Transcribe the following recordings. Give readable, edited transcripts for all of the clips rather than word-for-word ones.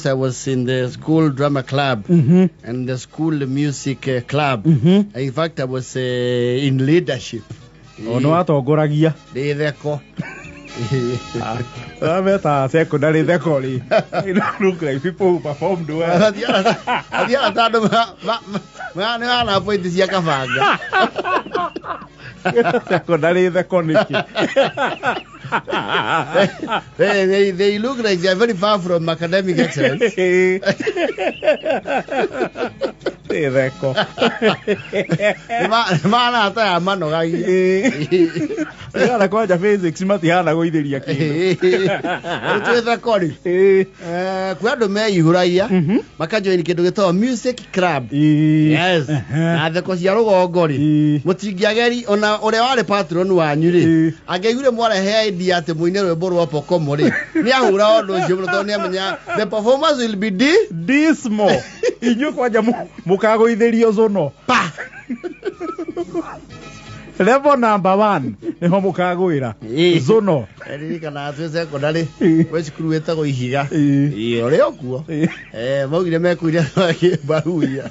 I was in the school drama club and the school music club. In fact, I was in leadership. O nĩ watongoragia. Ndĩ theko. Meta secondary theko rĩ. They don't look like people who performed well. Athiaga ta andũ nĩ hana pointi cia kabanga. Secondary theko nĩkĩ? They look like they are very far from academic excellence. Nĩ theko. Nĩ ta ya manogagia. Nĩ kwanja physics matihana gũithĩria kĩndũ. Rĩu twĩ theko rĩ. Kwĩ andũ meihũragia makajoin kĩndũ gĩtagwo music club. Yes. Na theko cia rũgongo rĩ, mũtingĩageri ona ũrĩa warĩ patron wanyu rĩ, angĩaiguire mwarehe idea atĩ mũine rwĩmbo rwa Pokomo rĩ, nĩ ahũra ũndũ ũcio mũno tondũ nĩ amenya the performance will be Dismal. Inyuĩ kwanja mũkagũithĩrio cono. Pa. Level number 1 niho mũkagwĩra. Zono. Ririkanaga twĩ secondary gwĩ cukuru wĩtagwo Ihiga. Ũrĩa ũkuo. Maugire mekuire mbaruya.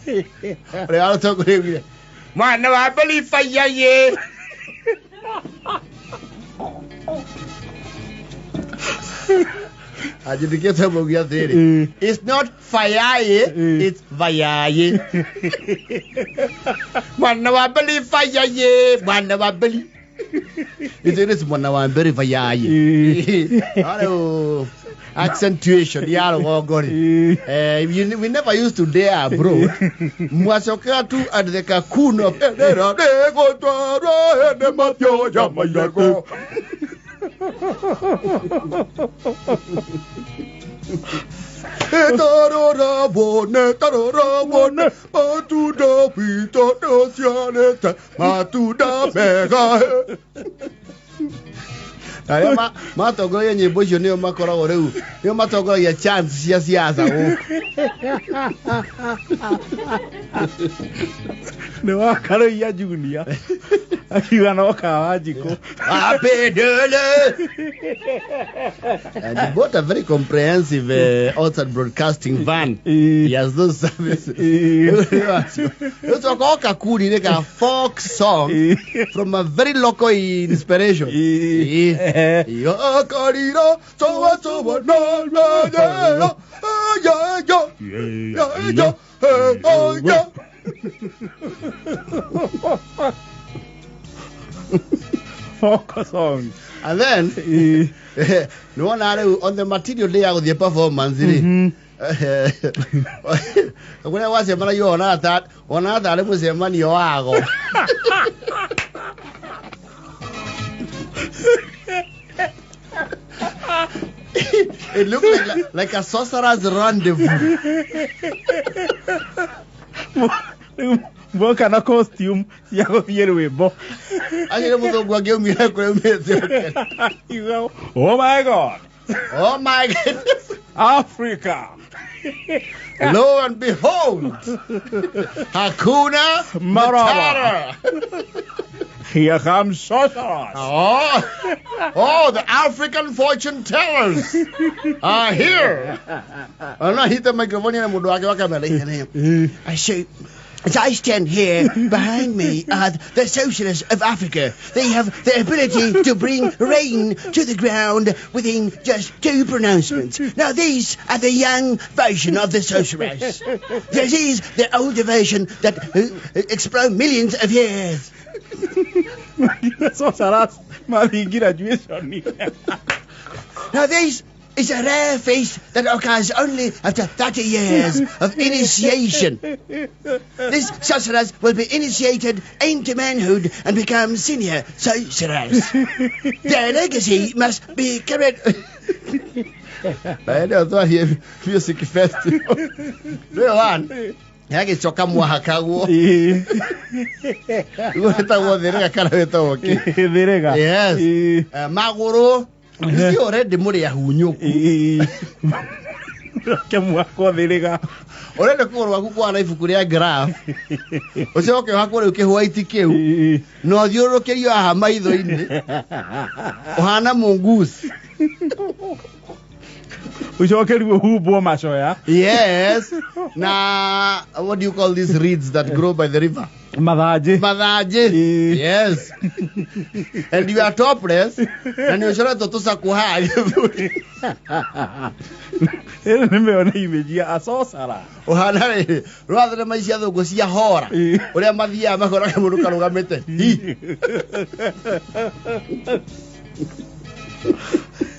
Ũrĩa warũtongoria augire mwana wa mbũri baiyaye. Anjĩndĩkĩte mauge atĩrĩ, it's not fayaye, it's vayaye. Mwana wa mbũri fayaye, mwana wa mbũri. It is mwana wa mbũri vayaye. Arĩu accentuation ya rũgongo rĩ. We never used to dare bro. Mwacokera tu at the cocoon of Edera negotwara ene mafyoya mairego. Tarora wone, tarora wone, matunda wito no cianete, matunda mega. Arĩa matongoragia nyĩmbo icio nĩo makoragwo rĩu, nĩo matongoragia chance cia siasa gũkũ. Nĩ wakarũia Junior akiuga no Kawanjikũ. Apendele. And he bought a very comprehensive outside broadcasting van. He has those services. Ũcoka kakuri nĩ ka folk song from a very local inspiration. Yakarira, sowa sowa na na na ya ya ya ya ya. Folk song. And then no one on the material day of the performance rĩ. Kũrĩa wacemanagia ona tarĩ mũcemanio wago. It looked like a sorcerer's rendezvous. Mwoka na costume cia gũthiĩ rwĩmbo. Acio nĩ mũthũngũ angĩaumire kũrĩa aumĩte. Oh my God. Oh my goodness. Africa. Lo and behold, Hakuna Matata. Here comes sorcerers. Oh, the African fortune tellers are here. Ona hit the microphone na mũndũ wake wa kamera. I say, as I stand here, behind me are the socialists of Africa. They have the ability to bring rain to the ground within just 2 pronouncements. Now these are the young version of the sorcerers. This is the older version that explode millions of years. The sorcerers graduation. Now these is a rare feast that occurs only after 30 years of initiation. These sorcerers will be initiated into manhood and become senior sorcerers. Their legacy must be carried. Music festival. Yagĩcoka mwaka guo. Gwĩtagwo thĩrĩga kana wĩtagwo kĩ? Thĩrĩga. Yes. Magũrũ. Ici already mũrĩ ahunyũku. Ke mwaka thĩrĩga. Ũrenda kũgũrũ gwaku kwana ibuku rĩa graph. Ũcoke ũhakwo rĩu kĩhwaiti kĩu. Na ũthiũrũrũkĩrio haha maitho-inĩ. Ũhana mongoose. Ucoke rĩu ũhumbwo macoya. Yes. Na what do you call these reeds that grow by the river? Mathanjĩ. Mathanjĩ. Ĩĩ. Yes. And you are topless na nĩ ũcoretwo tũcakũ haha gĩthũri. Ĩno nĩ mĩone image ya a sorcerer. Ũhana rĩrĩ, rwa thenema ici cia thũngũ cia hora. Ĩĩ. Ũrĩa mathiaga makoraga mũndũ karũgamĩte. Hi.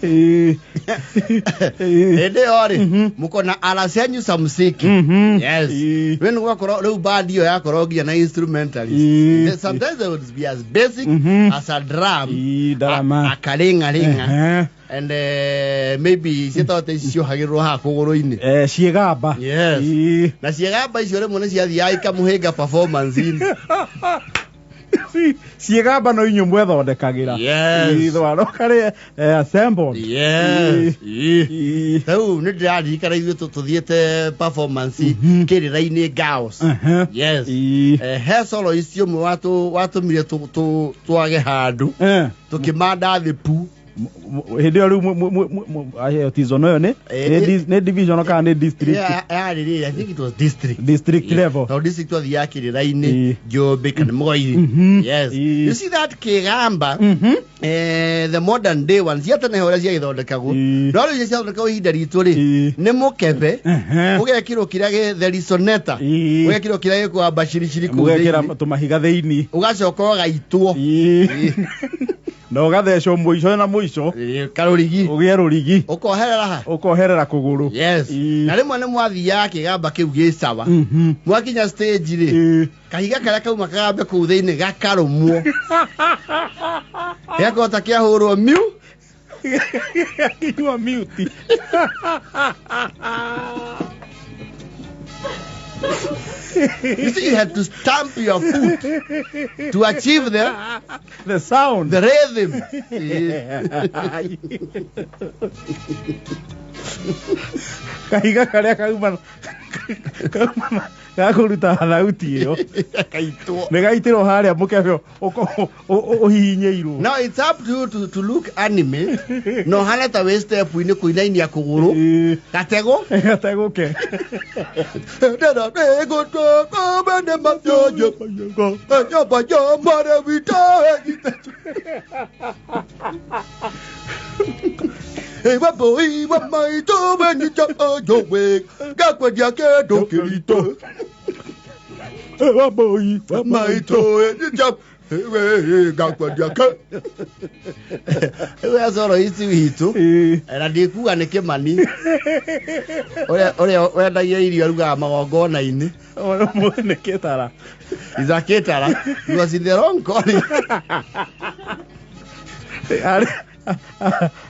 Ĩĩ. Ĩĩ. Hĩndĩ ĩyo rĩ, mũkona ala cenyu ca muziki. Mhm. Yes. Ĩĩ. Rĩu nĩ gwakorwo rĩu band ĩyo yakorwo nginya na instrumentalist. Ĩĩ. Sometimes they would be as basic Mhm. as a drum. Ĩĩ, ndarama. Akaringaringa. Ehe. And maybe ciĩtagwo ta ici ciohagĩrĩrwo haha kũgũrũ-inĩ. Eh, ciĩgamba. Yes. Ĩĩ. Na ciĩgamba icio rĩmwe nĩ ciathiaga ikamũhĩnga performance-inĩ. Ciĩgamba no inyuĩ mwethondekagĩra. Yes. Ĩĩ, thwarwo karĩ assembled. Yes. Ĩĩ. Ĩĩ. Ĩĩ. Rĩu nĩ ndĩraririkana ithuĩ tũthiĩte performance Mhm. kĩrĩra-inĩ Girls. Ehe. Yes. Ĩĩ. He soloist ũmwe watũmire twage handũ Eh. tũkĩmanda thĩ pu. Hĩndĩ ĩyo rĩu aheo tizono ĩyo nĩ Eh, nĩ nĩ division kana nĩ district? Yarĩ rĩrĩ, I think it was district. District level. Tondũ district twathiaga kĩrĩra-inĩ Ĩĩ. Njũmbĩ kana Mũgoiri. Mhm. Yes. Ĩĩ. You see that kĩgamba, Mhm. the modern day ones cia tene ũrĩa ciagĩthondekagwo, Ĩĩ. no rĩu iria ciathondekagwo ihinda ritũ rĩ, Ĩĩ. nĩ mũkebe Ehe. ũgekĩrwo kĩrĩa the resoneta, Ĩĩ. ũgekĩrwo kĩrĩa gĩkũamba ciriciri kũu Mũgekĩra thĩinĩ, tũmahiga thĩinĩ. ũgacoka ũgaitwo. Ĩĩ. Na ũgathecwo mũico na mũico. Ĩĩ, karũrigi. Ũgĩe rũrigi. Ũkoherera ha. Ũkoherera kũgũrũ. Yes. Ĩĩ. Na rĩmwe nĩ mwathiaga kĩgamba kĩu gĩ sawa, Mhm. mwakinya stage rĩ, Ĩĩ. kahiga karĩa kauma kagambe kũu thĩinĩ gakarũmwo, gĩgakorwo ta kĩahũrwo miu. Akinyua mute. You see, you had to stamp your foot to achieve The sound. the rhythm. Ĩĩ. Kahiga karĩa kauma gakũruta thauti ĩyo. Gaitwo. Nĩ gaitĩrwo harĩa mũkebe ũhihinyĩirwo. Now it's up to you to look anime. No hana ta wĩ step-inĩ kũinainia kũgũrũ. Ĩĩ. Gatego. Gategũke. Ewa boy, wa Maitũ rĩu acoro ici witũ. Ĩĩ. Na ndikuga nĩ Kĩmani ũrĩa wendagia irio arugaga magongona-inĩ. Nĩ kĩtara. Is a caterer. He was in the wrong calling.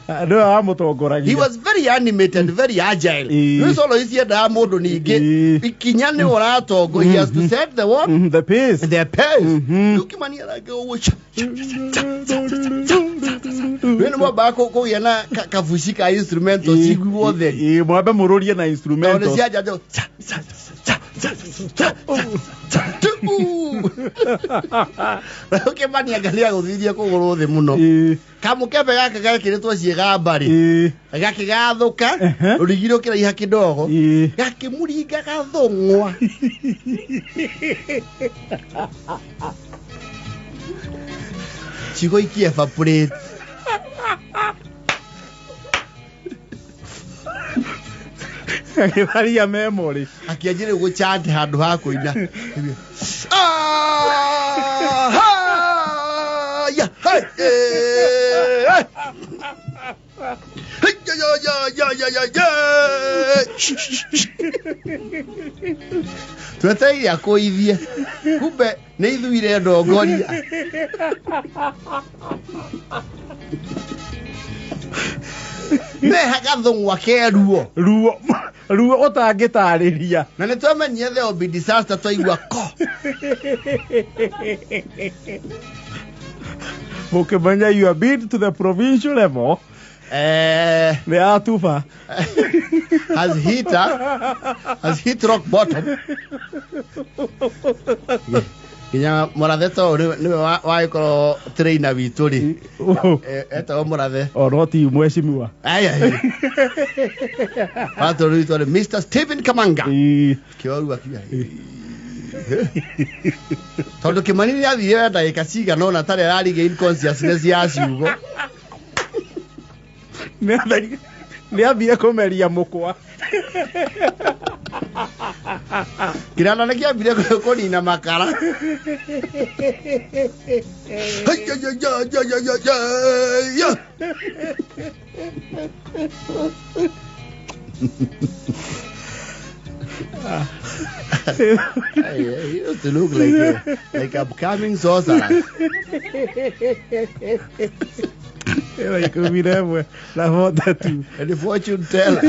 Nĩwe wamũtongoragia. He was very animated, very agile. Ĩĩ. Rĩu solo ici endaga mũndũ ningĩ Ĩĩ. ikinya nĩ ũratongo. He has to set the what? The pace. The pace. Mhm. Rĩu Kĩmani aranga ũguo cha, cha, cha, cha, cha, cha, cha, cha, cha. Rĩu nĩ mwambaga kũgĩa na kabuci ka instrumental ciguo theri. Ĩĩ, mwambe mũrũrie na Tondũ instrumentals. cianja cha, cha, cha, cha, cha, cha, cha, tu. Rĩu Kĩmani anga nĩagũthirie kũgũrũ thĩ mũno. Ĩĩ. Kamũkebe gaka gekĩrĩtwo ciĩgamba rĩ, Ĩĩ. gakĩgathũka, Ehe. rũrigi rũkĩraiha kĩdogo, Ĩĩ. gakĩmũringa gathũng'wa. Ciugo iki evaporate. Agĩtharia memory. Akĩanjia rĩu gũchant handũ ha kũina. Ah, ha, ya, hai, eh, eh. Hey, ya, ya, ya, ya, ya, ya, ya. Twetereire akũithie, kumbe nĩ ithuire ndongoria. Meha gathũng'wa keruo. Ruo ruo ũtangĩtarĩria. Na nĩ twamenyire there will be disaster twaigua ko. Mũkĩmenya you have been to the provincial level. Nĩ atuba. Has hit has hit rock bottom. Nginya mũrathe to nĩwe wagĩkorwo trainer witũ rĩ. Oh, Etagwo mũrathe. O no ti mheshimiwa. Ai ai. Watũ witũ rĩ Mr. Stephen Kamanga. Ĩĩ. Kĩoru akiuga. Tondũ Kĩmani nĩ athire ndagĩka cigana ũna tarĩ ararigia consciousness ya ciugo. Nĩ athire kũmeria mũkwa. Kĩranda nĩ kĩambire kũnina makara. Hei, ya, ya, ya, ya, ya, ya, ya, ya. Hey, he used to look like like upcoming sorcerer. Ĩno 11 na 42. And the fortune teller.